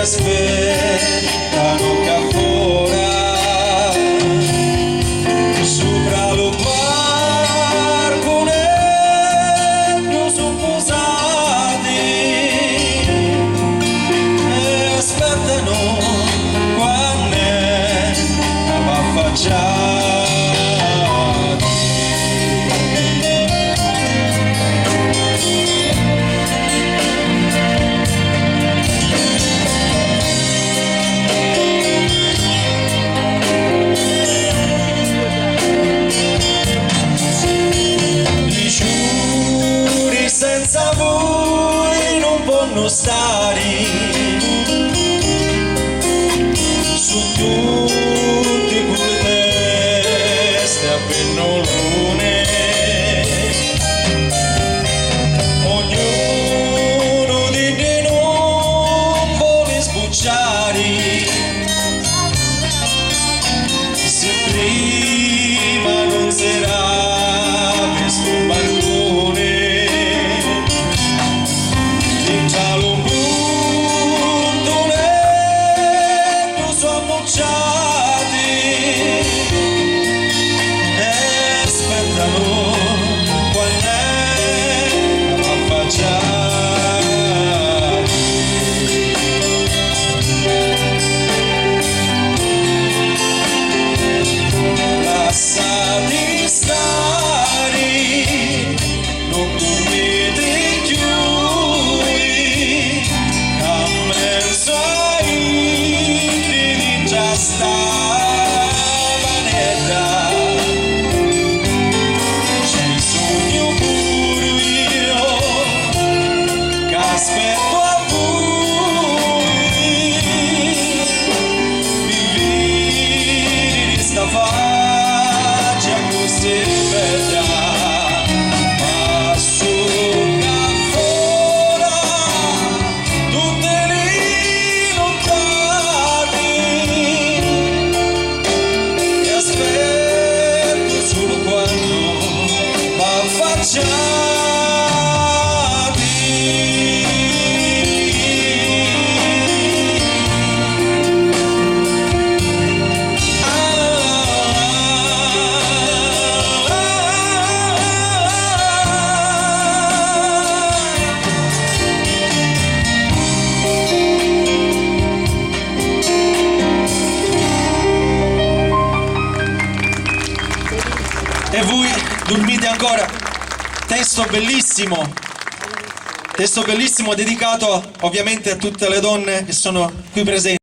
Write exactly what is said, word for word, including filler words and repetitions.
Aspettanu ccà fora, supra lu barcuneddu su pusati, e aspettanu quann'è v'affacciati. Li ciuri senza vui nun ponnu stari, su tutti cu li testi a pinnuluni, ognunu d'iddi nun voli sbucciari. Si prima nun s'era vistu un barcuni, dintra lu puntuneddu su ammucciati e aspettanu quann'è v'affacciati. Lassati stari, nun durmiti cchiui, a menzu a iddi dintra sta vanedda ci sugnu puru iu. C'aspettu a vui pi vidiri sta facci accussì bedda, ma su ccà fora tutti li nuttati e aspettu sulu quannu v'affacciati. E vui durmite ancora? Testo bellissimo, testo bellissimo dedicato ovviamente a tutte le donne che sono qui presenti.